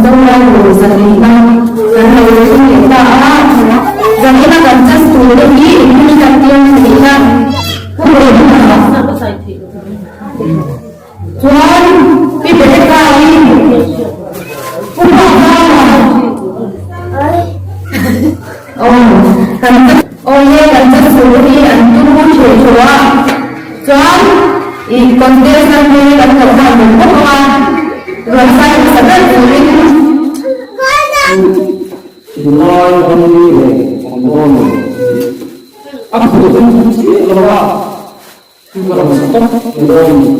Mizo Zanihna kan lo thleng leh ta a, Zanihna kan chas tur te hi English tir thlehna Pu Rehna chuan Pi Rebecca-i Pu Hmuahzama aw kan Awle kan chas tur te hi an tum theuh theuh a, chuan ih contestant te kan lo nghal bawk bawk ang a, rawn sign hmasa ber turin. Tunlai ramri leh an dawn lo a phut an phut chiah lo a, chu ka rawn stop dawn ni.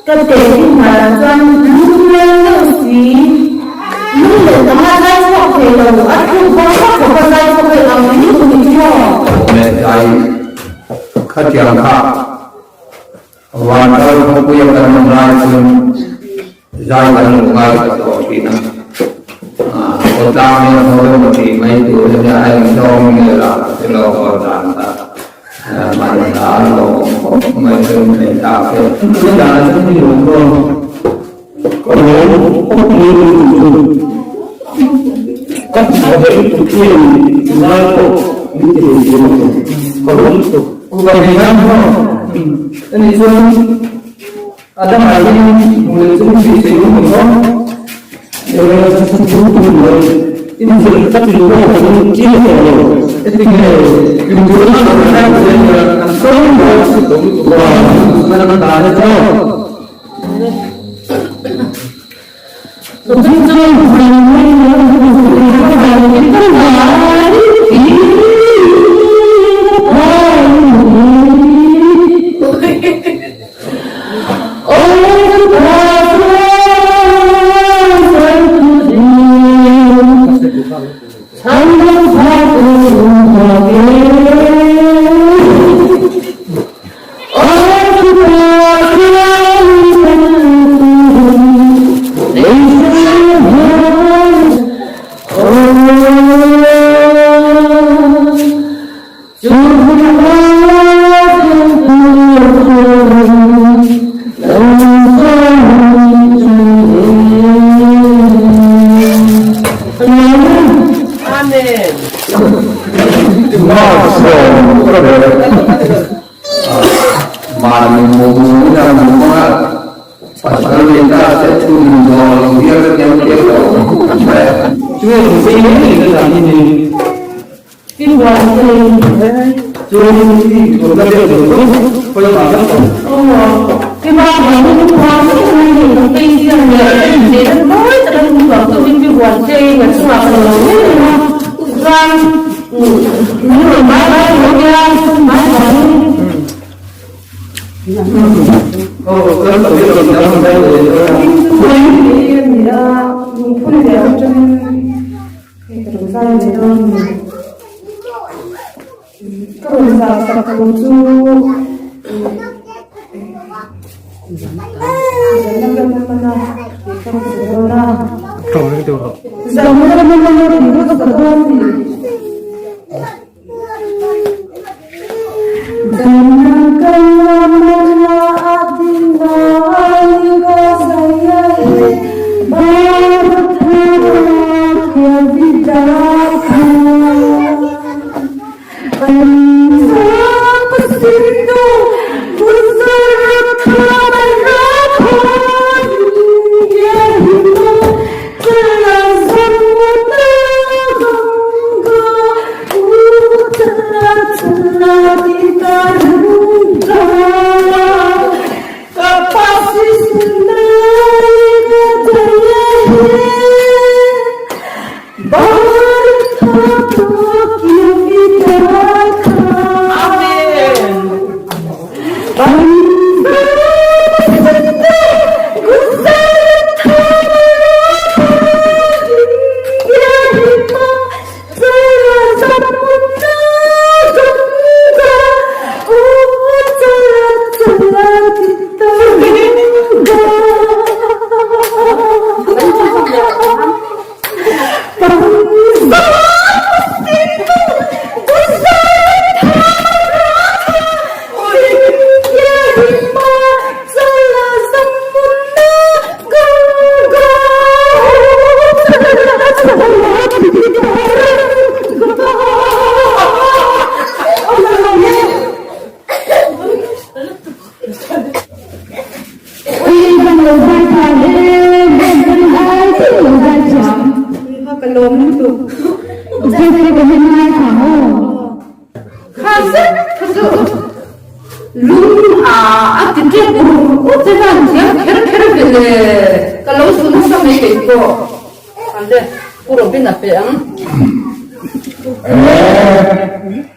Ka tehkhin danah chuan lungleng deuh si, lunglen anga zai chhuak thei lo, a thluk vang vak khawpa zai chhuak thei ang mai lutuk in maw? Leh tlai khatiang kha Vanral khawpuia kan awm lai chuan zai kan lo ngaithla tawh thin a, khawtlang hian haw emaw tih mai tur ania a inhlawm nge lah ka hre lo haw dan kha.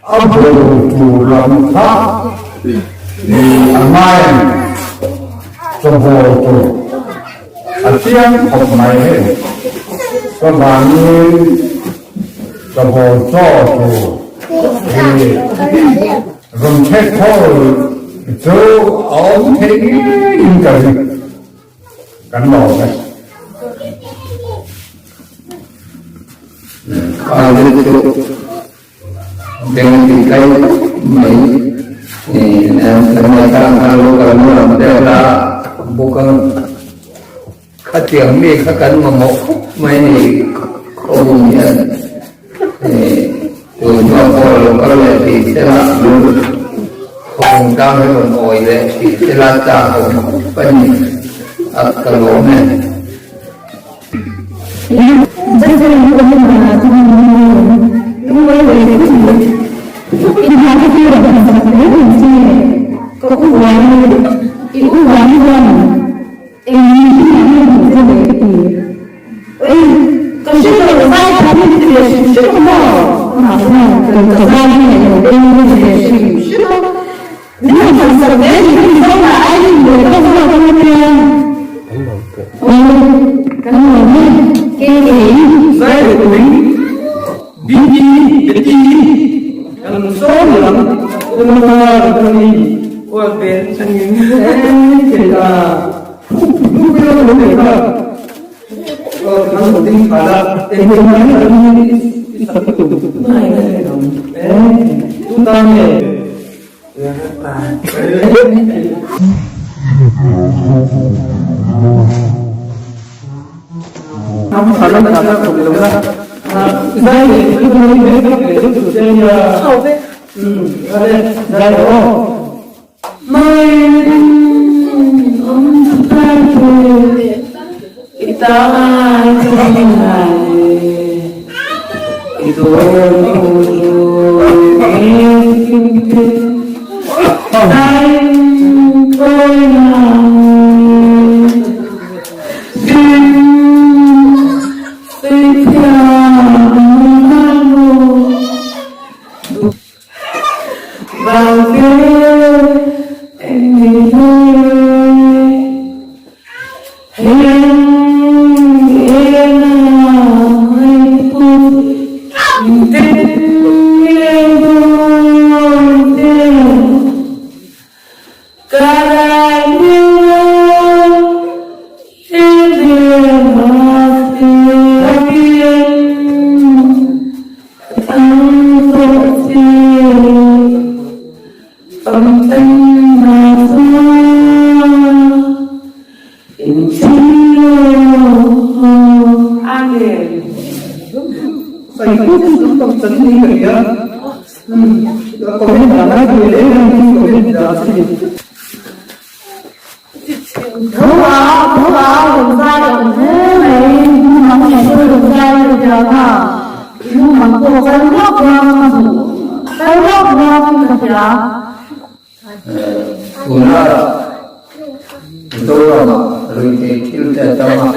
A bu tur lam kha a ngai a ni. Chawhmawr tur a chiang khawp mai hei. Chuvangin chawhmawr chaw tur hi rawn chhek khawl chu a awm thei ngeiin ka ring. Kan lawm e. Khatiang mi kha kan mamawh khawp mai ni khawm hian tunhma pawh lo kal leh tih se la khawm tang hi rawn awi leh tih se la chak awm khawp a ni a ka lawm e. Tho a tho a rawn zai awm hle mai mumang nen pawh rawn zai a rawn tia kha mumang pawh kal ruak ruak ka hmu kal ruak ruak in ka hria. Tuna Mizoramah ruihtheih thil te a tam a,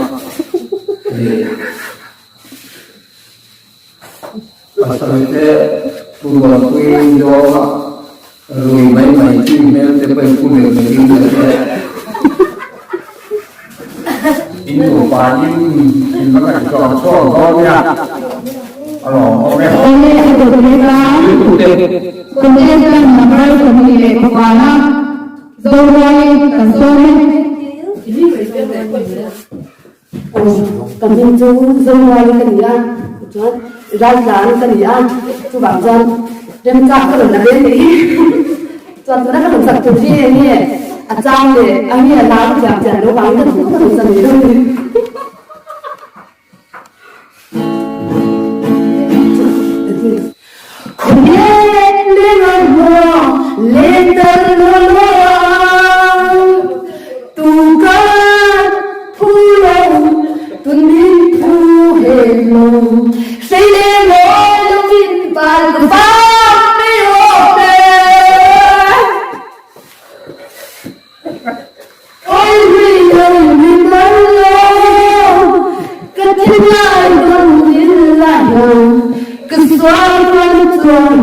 Pasal te turualpui zawnga rui mai mai chi hmel te pawhin pu leh mai ding leh te. In nupa in in va ngaihtuah chhuak dawn nia a lawm awm e. Awle a dawt leh a, contestant number 25 na Zoruai kan sawm e. Ka hming chu Zomuai ka ni a, chuan Raltlan ka ni a, chuvang chuan remchang ka rawn la ve mai hi. Chuan tuna ka rawn sak tur hi eng nge a chang leh a nge a lar thiam chian lo vangin ka duh ka rawn sa mai lo ni. Khawvel leng a hua len tar lo luang Tu ka phu lo tun min phu hek lo Hrei le mawi lo in pal ka fam mai awm e. Oi hui oi hui man lo ka thi lai dawn in la lo ka sual man chuan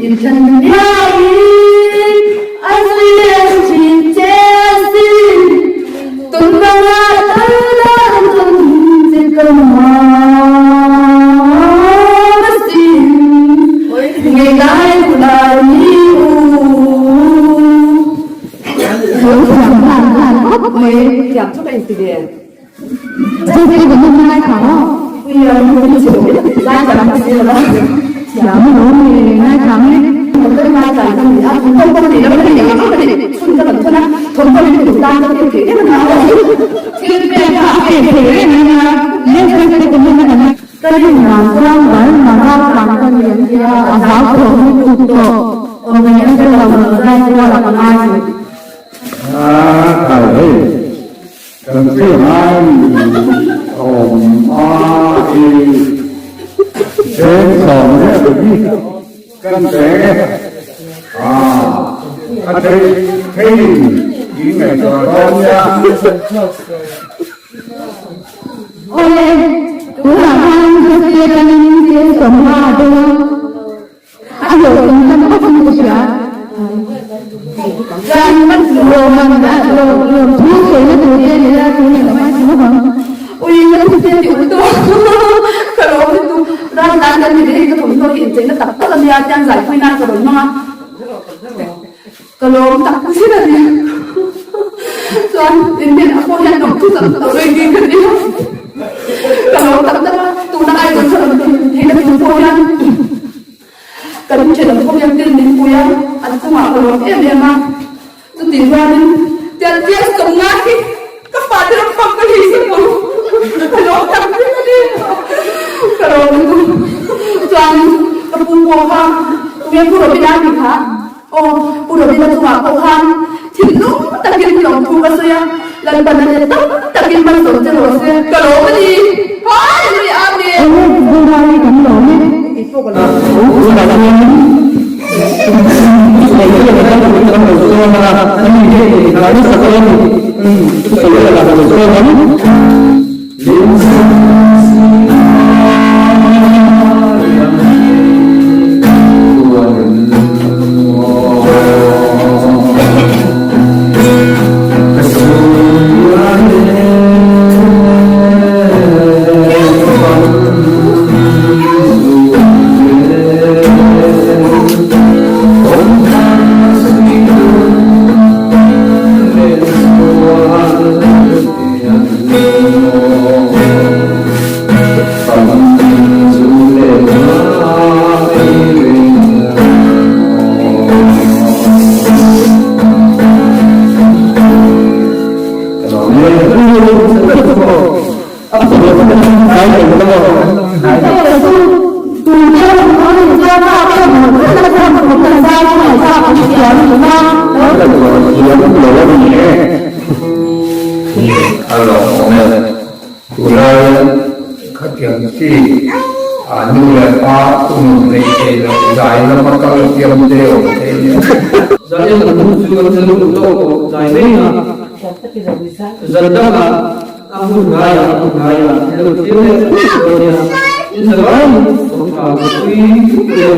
in thlan miau in a zui leh thin che sin tun banga tal dan chuan che ka mam asin ngei lai hunah ni u. Lo thiam hlan hlan khawp mai. Thiam chu ka inti ve. Chu chu ka hmun ngai thla maw? Zai thiam ka si lo. Thiam lo mi ngai thla mai. Ka ngai thla ka ni a, thawm pawh ka nei lo ka nei ang ka nei chhun ka rawn thawn a, thawm pawh hi ka tan ka pek thei em a. Thil pek kha a pek thei reng a nia, next time ka hmun a Ka rin dan chuan Burma raltlan ka ni an tia, a zau tawh lutuk tawh, awm eng eng te lo rawn zai kual a ka ngai thei. A khai hei, kan thil ngai awm a i cheng sawm leh pahnih kan cheng e, a a thei theiin in ngaihtuah dawn nia. Awle, tunah khan Jose atangin thil sawmhma a dawng a, a hlawhtling tan khawp in ka hria. Chuan lawmman lawmthu sawina tur te a ni la, tunah ka hmai thla bawk ang. Ui, ka thi te ti ul tawh ka lawm lutuk. Ram dan kan ni ve hi ka thawmhnaw hi incheina tak tak a nia, tiang zaipui nan ka rawn hmang a. Ka lawm tak zet a ni. Chuan in hnenah pawh hian lawm thu tak tak reng ding ka ni a. Ka lawm tak tak a, tuna Aizawl thar rawn thlen theihna tur pawh hian kan ṭhenawm pawh hian thil min pui a, an chungah ka lawm em em a. Chutih rualin tial tial sawm ngai hi ka fate ram fam ka hei sak lo. Ka lawm tak zet a ni. Ka lawm lutuk. Chuan ka pu pawh kha tunge Pu Robina a tih kha? Aw, Pu Robina chungah pawh khan thinlung takin lawmthu ka sawi a, Lalpan a let tam takin malsawm che rawh se, ka lawm a ni. Hallelujah Amen. Aw, Zorai kan lawm e. A lawmawm e. Tunlaiin khatiang chi a nu leh pa thunun hleih thei loh zai lama kal thiam te awm thei nia. Zai an hun chu an zir duh tawk tawh zai mai a, zan dangah a hun ngaiah a hun ngaiah an lo thlir leh thut dawn nia, in zavaiin awm tha ka pui thut ila.